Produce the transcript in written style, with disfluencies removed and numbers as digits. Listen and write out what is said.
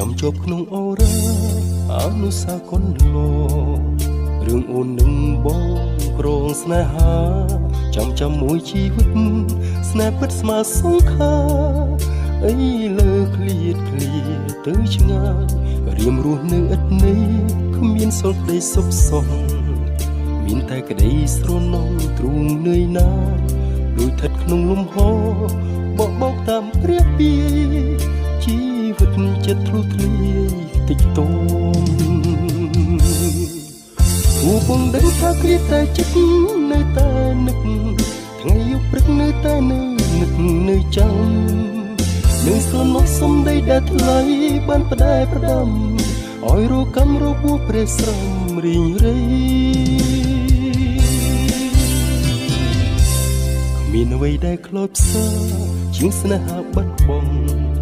ចាំជាប់ក្នុងអូរ៉ាអនុសាសន៍កូនលោរឿងអូននឹងបងក្រងស្នេហា ចាំចាំមួយជីវិតស្នេហ៍ពិតស្មើសង្ខាអីលើឃ្លាតឃ្លាទៅឆ្ងាយរៀមរស់នៅឥតន័យគ្មានសល់ក្តីសុខសងមានតែក្តីស្រណុងទ្រូងនឿយណាយដូចស្ថិតក្នុងលំហបកបោកតាមព្រះពីជីវិតចិត្តធ្លុះធ្លាយតិចតមគូពងដឹងថាគ្រាតែចិត្តនៅតែនឹកថ្ងៃយប់ព្រឹកនៅតែនៅនឹកនៅចាំនៅស្រណុកសំដីដែលថ្លៃបានផ្ដែផ្ដាំឲ្យរកកម្មរបួសព្រះស្រំរីងរៃគ្មានអ្វីដែលខ្លោចផ្សាជាងស្នេហាបាត់បង់